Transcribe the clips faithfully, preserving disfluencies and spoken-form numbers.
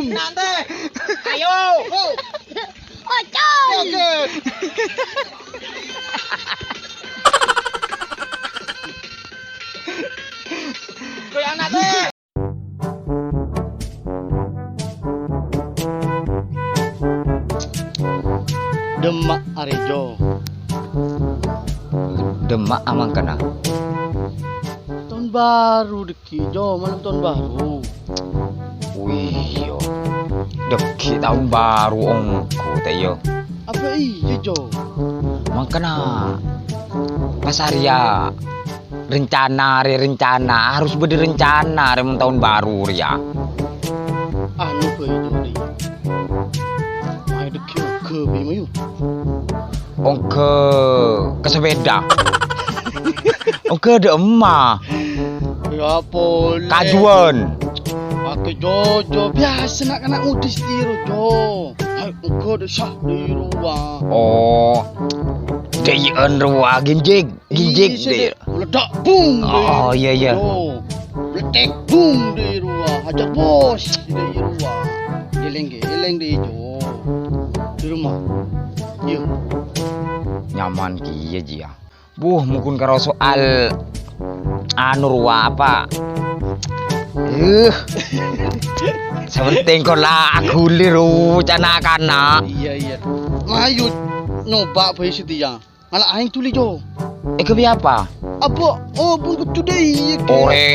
Nanti. Ayo. Pocong. Oke. Goyang nanti. Dâmma arè, Jo. Dâmma amangkana. Taon bhâru dhâggi', Jo, malem taon bhâru. Wih, yo. Dhâggi' taon bhâru ongghu, ta' iyâ? Apa iyâ, Jo? Mangkana pas arèya rencana, rè, rencana, harus bâdâ rencana, rè, mon taon bhâru rèya. Anu bhâi, Jo, rè. Mayu dhâggi' ongghu bhâi, mayu. Ongghu ka sepèda. Ongghu dâ' emma. Ya, polè. Kajuwân. Pakai jojo. Biasa na'-kana' modis tiro, Jo. Hai, ongghu dâ' sah dâ' rowa. Oh. Dâ' iyâ'ân rowa, ginjik. Ginjik, Isi, dâ' iyâ. Meledak, bung, Oh, dâ' iyâ, iyâ. Jo. Meledak, bung, dâ' rowa. Hajar bos, dâ' rowa. Geleng-geleng dâ' Jo. Dâ' emma. Iyâ. Nyaman kèya, Ji, yâ. Buh, mon ghun karo soal anu rowa apa? Eh. Sapenting kok la aghuli ro cana'-kana'. Iyâ, iyâ. Mayu nyoba bhâi satèya. Ngala' aèng dhuli, Jo. Eh, ghâbây apa? Apa? Oh, pon kodhu dâ' iyâ, Kè. Ore.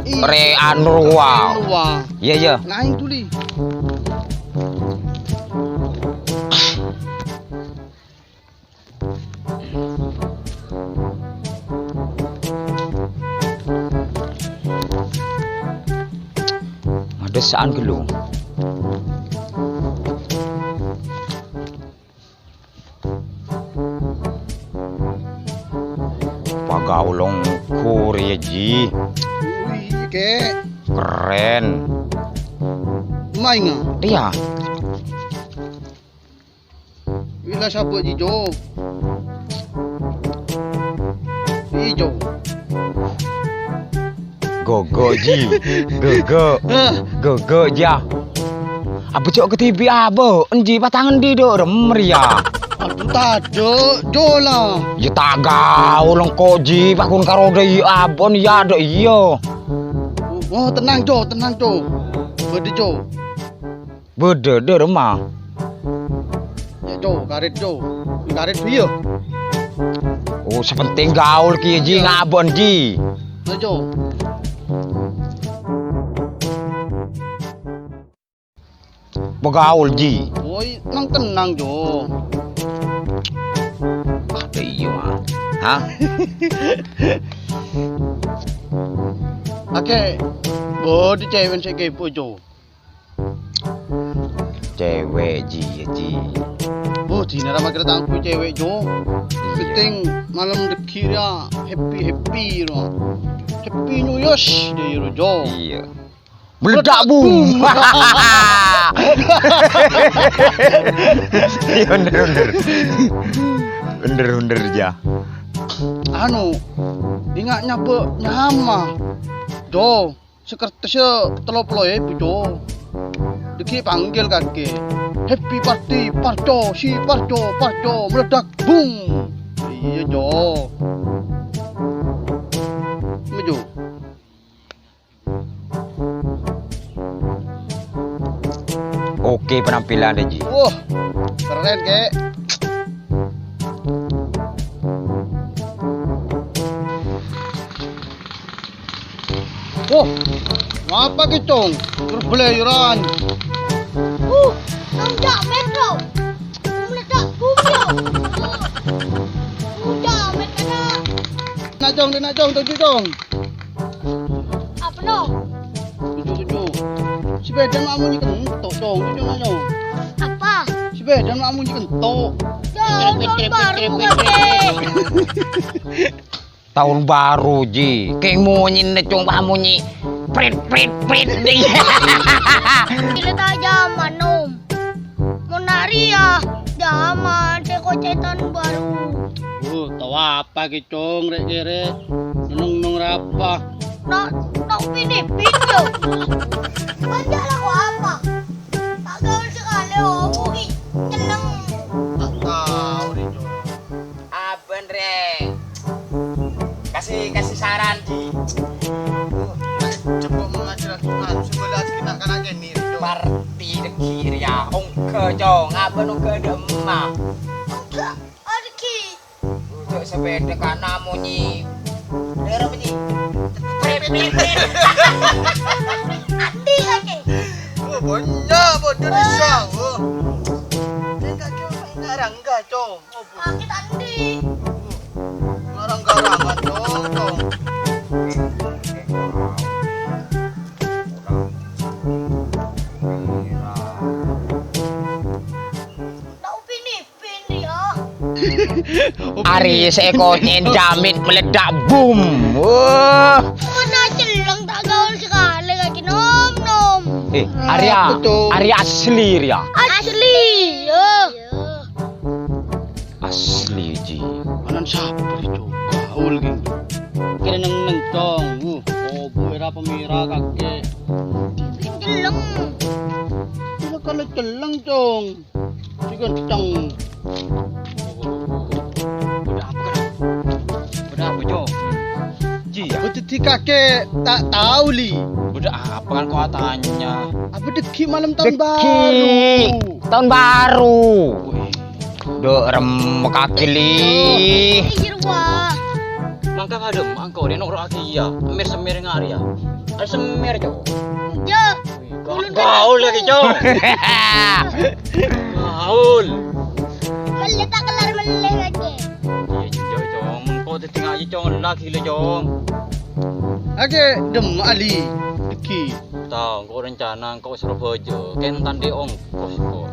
Iyâ. Re anu rowa. Anu rowa. Iyâ, iyâ. Ngala' aèng dhuli. Madessa'an ghâllu. Pagaul ongghu rèya, Ji. Wih, Kè. Keren. Maènga. Iyâ. Wila sapa, Ji, Jo? Wi, Jo. Gogo, Ji. Gogo. Hah? Gogo, Jâ. Abâ' jhâ' kadhibi' abâ', enji patangen dhi' dâ' remma rèya. Aduh, tadâ', Jo la. Yâ ta' gaul engko', Ji, pakon karo dâ' iyâ abâ' yâ dâ' iyâ. Oh, tennang, Jo, tennang, Jo. Bâdâ, Jo. Bâdâ, dâ' remma. Yâ, Jo, karèt, Jo. Karèt, iyâ. Oh, sapenting gaul kèya, Ji, Iyâ. Ngabâ'ân, Ji. Yâ, Jo. Pagaul, Ji. Woi, nang-tennang, Jo. Adâ' iyâ, ma. Hah? Akè, bâdâ cèwèn sè kepo, Jo. Cewek, Ji, yâ, Ji. Oh, dinara makkèra tangku cewek, Jo. Iyâ. Penting malem dhâggi' rèya happy-happy, ro. Happy New Year, dâ' iyâ, ro, Jo. Iyâ. Meledak, bung. Iyâ, bener, bener. Bener, bener, Jâ. Anu, enga' nyabâ' nyama, Jo. Sè kertassa tello polo èbu, Jo. Dhâggi' panggil kakè. Happy party, parco, si parco, parco, meledak, bung. Iyâ, Jo. Maju. Oke penampilan, Ji. Wah, keren, Kè. Wah, ngapa kè, Cong? Terus belayaran. Uh, nang jamet, bro. Meledak bom, yo. Uh, jamet, kana. Nak, Cong, nak, Cong, tuju, Cong. Apa, no? Tuju, tuju. Sepeda mak munyi kentok, Cong. Tuju, nak, Cong. Apa? Sepeda mak munyi kentok. Cong, tahun baru bukan, Kè. Taon bhâru, Ji. Kèng monyèna coma monyi prit, prit, prit, dhi. Gila ta' jaman, Om. Mon arèya jaman sè kocètan bhâru. Uh, tao apa kè, Cong, rè'-kèrè'? Nong-nong rapa? No, no, pin-ipin, yo. Bânnya' lako apa? Anu, sebelas kena kana kene, Cong. Parti deggi' rèya. Ongghâ, Cong. Abâ' ongghâ dâ' emma. Ongghâ, oh, deggi'. Ojo sepeda kana monyi. Dera monyi. Prit, prit, prit. Andi lagi. Oh, banyak bodoh di sawah. Dia enggak cuma enggak rangga, Cong. Sakit andi. Garang-garangan, Cong, Cong. Tak upin-ipin, ya. Ari sè èkocè'è jamit meledak, boom. Wah. Mana celeng tak gaul sekali lagi, nom, nom. Eh, Arya, Apa tuh? Arya asli, Arya. Asli, ya. Asli, Ji. Anan sapa, Cong? Gaul, ghi. Kira neng-neng, Cong. Wuh, obu era pemira kakè. Celeng. Kira kalau celeng, Cong. Si kenceng. Bâdâ apa, Kak? Bâdâ apa, Cong? Ji, ya? Apa jadi kakè tak tahu, Li? Bâdâ apa kan kok atanya? Apa deggi' malam tahun Deggi'. Baru? Tahun baru. Wih. Dâ' remma kakè, Li. Iya, wah. Mangka kadem, mangka udah noro' aki ya. Emir semir ngari ya. Ada semir, Cong. Ya. Gaul lagi, Cong. Gaul. Mele tak kelar mele lagi. Iya, Cong, Cong. Mengko dadi ngaji, Cong. Lagi le, Cong. Oke, dem ali. Iki. Tao, engko' rencana engko' Surabaya, kèng tandhi ongkos kok.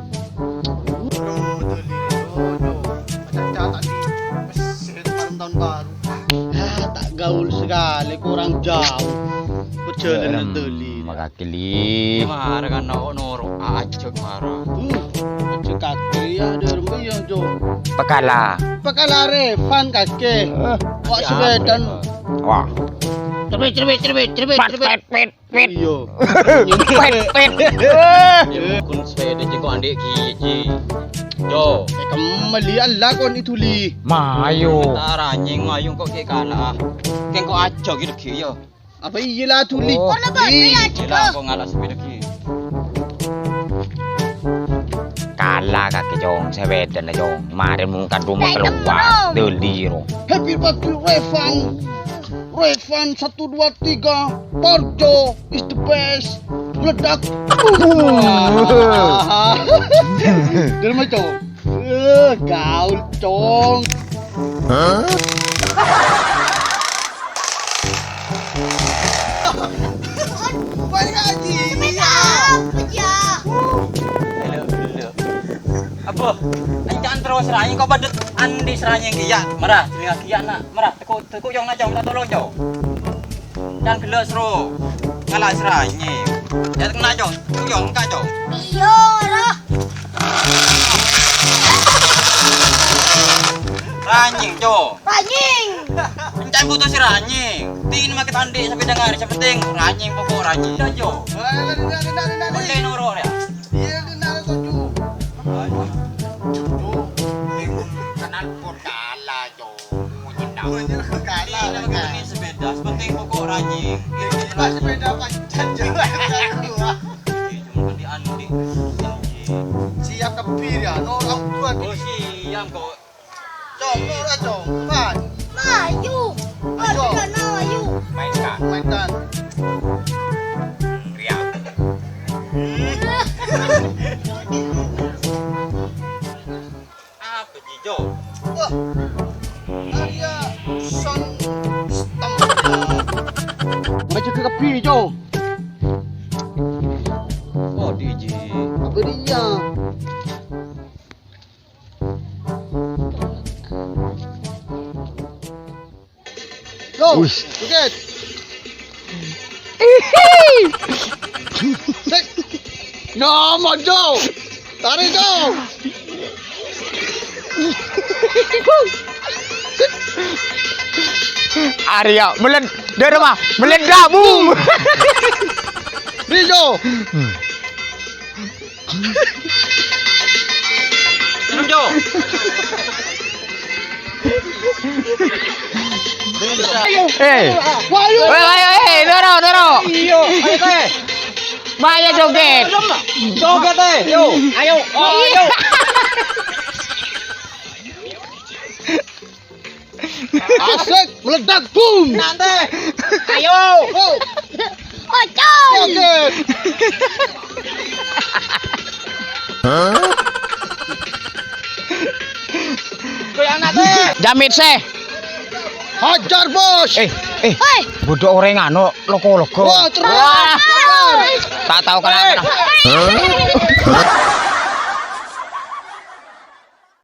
Belum betul ini, Cok, Cok. Macam catat di masjid malam tahun baru. Ah, tak gaul sekali, kurang jauh perjalanan tadi. Makakili. Mara kan noro'-noro' aja mara. Uh, aja kakili ya, ada rumah ya, Cok. Pekala. Pekala Revan kakek. Eh. Wak sepeda. Wah. Cerbit, cerbit, cerbit, cerbit, Pat, cerbit. Pet, pet. Iya. Pet, pet. Ya, kun sepeda jengko andek kiye, Ji. Jo. Eh, kembali Allah kon itu, Li. Mayu. Taranyeng mayu kok ke kalah. Kengko aja gitu, Ki, ya. Apa iya lah, Tuli? Oh. Ono babi ya, Ji. Gila, kok ngalah sepeda, Ki. Kalah kakek, Cong. Sepedana, Cong. Mari mung kadung keluar. Deli, ro. Happy birthday, Revan. Revan satu dua tiga, Parjo is the best. Meledak. Wah. Dari mana, Cong? Eh, gaul, Cong. Hah? Balik lagi. Sepeda apa, Ji? Halo, halo. Apa? Encan terus ranyeng kok padet andi seranyeng kiya. Merah, jeneng kiya, nak. Merah, teko, teko, Cong, nak, Cong, minta tolong, Cong. Can gelo sro. Ngala' seranyeng. Ya kena, Cong. Cong, engka', Cong. Iya, ora. Ranyeng, Cong. Ranyeng. Encan butuh seranyeng. Tin make tandhi sepeda ngari, sing penting ranyeng, pokok ranyeng. Iya, Cong. Boleh noro' ya. Iya, kenal tuh, Cong. Ayo. Cong, kenal pot kalah, Cong. Monyet kalah, kan? Ini sepeda, sepenting pokok ranyeng. Ini sepeda pancen jalan aku, ah. Cuma di andi. Siap kebir ya, no, orang tua. Oh, siap kok. Cong, ora, Cong. Pan. Maju. Ayo. Ayo. Mainkan. Mainkan. Riak. Apa, Ji, Jo? Wah. Arya sound system. Maju ke kebi, Jo. Oh, D J. Apa dia? Go. Wis. Joget. Sik. Nyomot, Jo. Tarik, Jo. Arya, melen-, dara mah, meledak, boom. Ri, Jo. Serem, Jo. Eh. Wah, ayo. Weh, weh, weh, noro', noro'. Iya. Maya joget. Joget, eh. Yo, ayo. Oh, ayo. Asik, meledak, boom. Nanti. Ayo. Oh. Pocong. Joget. Goyang nanti. Jamit seh. Hajar, Bos. Eh, eh. Hei. Bodoh orang anu, loko-loko. Wah, cerdas. Wah. Tak tahu kenapa. Hei.